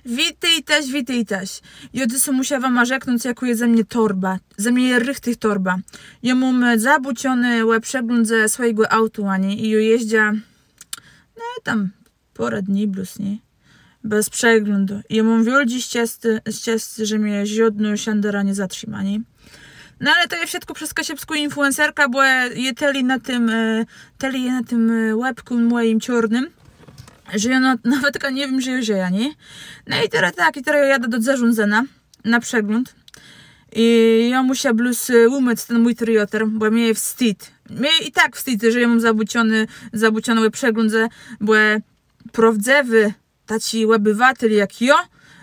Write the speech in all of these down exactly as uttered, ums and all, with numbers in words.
Witôjtaż, witôjtaż. Jô dzysô mùszã wama rzeknąc, jakô je ze mie torba. Ze mie je richtich torba. Jô móm zabôczoné ò przeglądze swòjégò aùta, nié? I jô jeżdżã, no, tam pôrã dni blós, nié? Bez przeglądu. I jô móm wiôldżé szczescé, szczescé, że mie żódnô szandara nie zatrzima, nié? No ale to je wszëtkò przez kaszëbską influencerkã, bò je tëli na tim, e, tëli je na tim, e, łebkù mòjim czôrnym, że jô na-, nawetka nie wiém, że jô żëjã, nié? No i terô tak, i terô jô jadã do Dzerządzëna na przegląd. I jô mùszã blós, e, ùmëc ten mój trioter, bò mie je wstid. Mie i tak wstid, że jô móm zabôczony, zabôczony przegląd, bò prôwdzëwi taczi òbëwatel jak jô,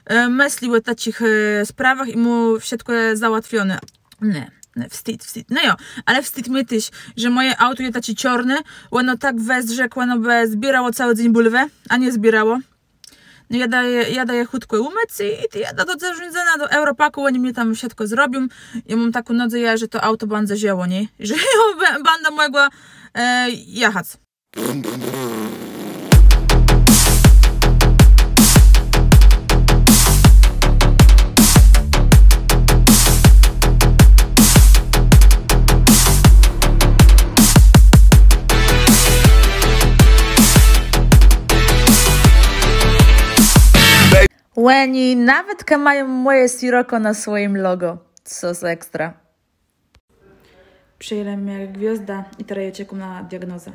e, mësli ò taczich, e, sprawach i mô wszëtkò załatwioné. Nié, nié, wstid, wstid. No jo, ale wstid mie téż, że mòje aùto je taczé czôrné, òno tak wëzdrzi, jak òno bë zbiérało całi dzéń bùlwë, a nie zbiérało. No, jô jadã, jô jadã je chùtkò ùmëc i, i jô jadã do Dzerządzëna, do Europakù, òni mie tam wszëtkò zrobią. Jô móm taką nôdzejã, że to aùto bãdze żëło, nié? Że jô bã-, bãdã mògła, e, jachac. Òni nawetka mają mòje Sirocco na swòjim logo. Co za ekstra. Przëjãlë mie jak gwiôzdã i terô jô czekóm na diagnozã.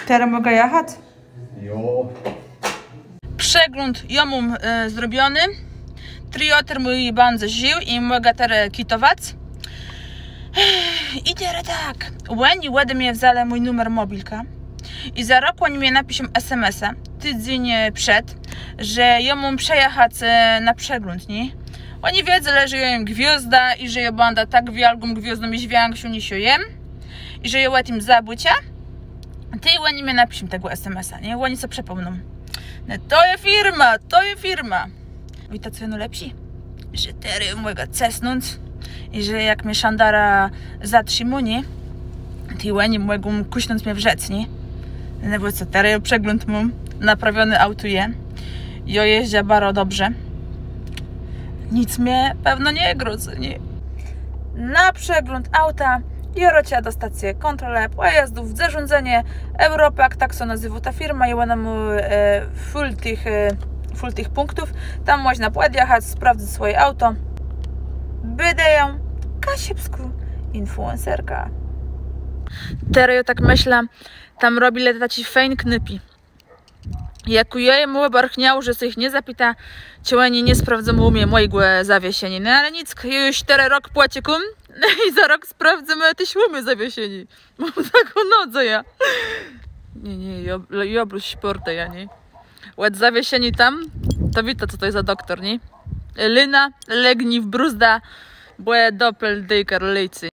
Terô mògã jachac? Jo. Przegląd jô móm, e, zrobiony. Trioter mój bãdze żił i mògã terô kwitowac. I terô tak. Òni òde mie wzãlë mój numer mòbilka. I za rok òni mie napiszą S M S-a, tidzéń, e, przed, że jô móm przëjachac, e, na przegląd, nié? Òni wiedzą, że jô jem gwiôzda i że jô bãdã tak wiôlgą gwiôzdą i wikszą niż jô jem. I że jô ò tim zabôczã. Tej òni mie napiszą tegò S M S-a, nié? Òni so przëpòmną. No to je firma, to je firma. Wiéta, co je nôlepszé? Że terô mògã cësnąc i że jak mie szandara zatrzimô, nié, tej òni mògą kùsznąc mie w rzëc, nié? No bò co, terô jô przegląd móm, naprawioné aùto je. Jô jeżdżã baro dobrze. Nick mie pewno nie grodzy, nié? Na przegląd aùta jô rôczã do stacje kòntrolë pòjazdów w Dzerządzënie, Europak, tak sã nazéwô ta firma, i òna mô, e, fùl tëch, e, fùl tëch pùnktów. Tam mòżna pòdjachac, sprawdzëc swòje aùto. Bédëjã, kaszëbskô influencerka. Terô jô tak mëszlã, tam robilë taczi fejn knôpi. Jak jô jem òbarchniała, że sã jich nie zapita, czë òni nie sprawdzą ù mie mòjégò zawieszeniô. No ale nick, jô ju terô rok pòczekóm i za rok sprawdzymë téż ù mie zawieszenié. Móm taką nôdzejã. Nié, nié, jô, jô blós szpòrtëjã, nié? Òd zawieszeniô tam, to wiéta, co to je za doktór, nié? Lëna, legnij w brózda, bò je Doppeldecker lecy.